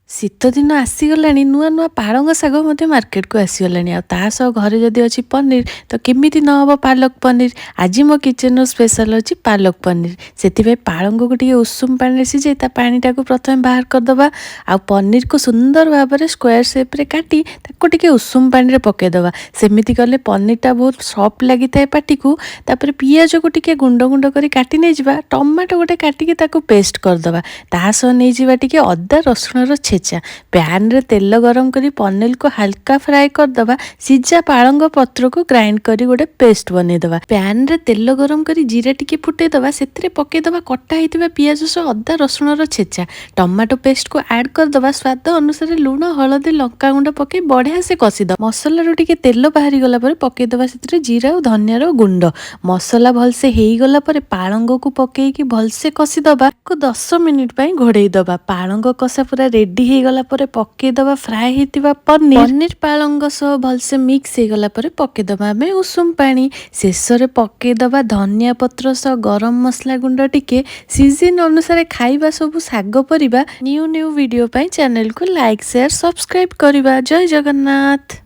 ଶୀତଦିନ ଆସିଗଲାଣି, ନୂଆ ନୂଆ ପାଳଙ୍ଗ ଶାଗ ମଧ୍ୟ ମାର୍କେଟକୁ ଆସିଗଲାଣି। ଆଉ ତା ସହ ଘରେ ଯଦି ଅଛି ପନିର, ତ କେମିତି ନ ହେବ ପାଲକ ପନିର? ଆଜି ମୋ କିଚେନର ସ୍ପେଶାଲ ଅଛି ପାଲକ ପନିର। ସେଥିପାଇଁ ପାଳଙ୍ଗକୁ ଟିକେ ଉଷୁମ ପାଣିରେ ସିଝେଇ ତା ପାଣିଟାକୁ ପ୍ରଥମେ ବାହାର କରିଦେବା। ଆଉ ପନିରକୁ ସୁନ୍ଦର ଭାବରେ ସ୍କୋୟାର ସେପ୍ରେ କାଟି ତାକୁ ଟିକେ ଉଷୁମ ପାଣିରେ ପକାଇଦେବା। ସେମିତି କଲେ ପନିରଟା ବହୁତ ସଫ୍ଟ ଲାଗିଥାଏ ପାଟିକୁ। ତାପରେ ପିଆଜକୁ ଟିକେ ଗୁଣ୍ଡ ଗୁଣ୍ଡ କରି କାଟି ନେଇଯିବା। ଟମାଟୋ ଗୋଟେ କାଟିକି ତାକୁ ପେଷ୍ଟ କରିଦେବା। ତା ସହ ନେଇଯିବା ଟିକେ ଅଦା ରସୁଣର ଛେଚା। ପ୍ୟାନ୍ରେ ତେଲ ଗରମ କରି ପନିରକୁ ହାଲକା ଫ୍ରାଏ କରିଦେବା। ସିଝା ପାଳଙ୍ଗ ପତ୍ରକୁ ଗ୍ରାଇଣ୍ଡ କରି ଗୋଟେ ପେଷ୍ଟ ବନେଇଦେବା। ପ୍ୟାନ୍ରେ ତେଲ ଗରମ କରି ଜିରା ଟିକେ ଫୁଟେଇଦେବା। ସେଥିରେ ପକେଇଦେବା କଟା ହେଇଥିବା ପିଆଜ ସହ ଅଦା ରସୁଣର ଛେଚା। ଟମାଟୋ ପେଷ୍ଟକୁ ଆଡ଼୍ କରିଦେବା। ସ୍ୱାଦ ଅନୁସାରେ ଲୁଣ, ହଳଦୀ, ଲଙ୍କାଗୁଣ୍ଡ ପକେଇ ବଢ଼ିଆ ସେ କଷିଦେବା। ମସଲାରୁ ଟିକେ ତେଲ ବାହାରିଗଲା ପରେ ପକେଇଦେବା ସେଥିରେ ଜିରା ଆଉ ଧନିଆର ଗୁଣ୍ଡ। ମସଲା ଭଲସେ ହେଇଗଲା ପରେ ପାଳଙ୍ଗକୁ ପକେଇକି ଭଲସେ କଷିଦେବା। ତାକୁ 10 ମିନିଟ୍ ପାଇଁ ଘୋଡ଼େଇ ଦେବା। ପାଳଙ୍ଗ କଷା ପୁରା ରେଡି ହେଇଗଲା ପରେ ପକେଇଦେବା ଫ୍ରାଏ ହେଇଥିବା ପନିର। ପନିର ପାଳଙ୍ଗ ସହ ଭଲସେ ମିକ୍ସ ହେଇଗଲା ପରେ ପକେଇଦେବା ଆମେ ଉଷୁମ ପାଣି। ଶେଷରେ ପକେଇଦେବା ଧନିଆ ପତ୍ର ସହ ଗରମ ମସଲା ଗୁଣ୍ଡ ଟିକେ। ସିଜିନ୍ ଅନୁସାରେ ଖାଇବା ସବୁ ଶାଗ ପରିବା। ନ୍ୟୁ ନ୍ୟୁ ଭିଡ଼ିଓ ପାଇଁ ଚ୍ୟାନେଲକୁ ଲାଇକ୍, ସେୟାର, ସବସ୍କ୍ରାଇବ୍ କରିବା। ଜୟ ଜଗନ୍ନାଥ।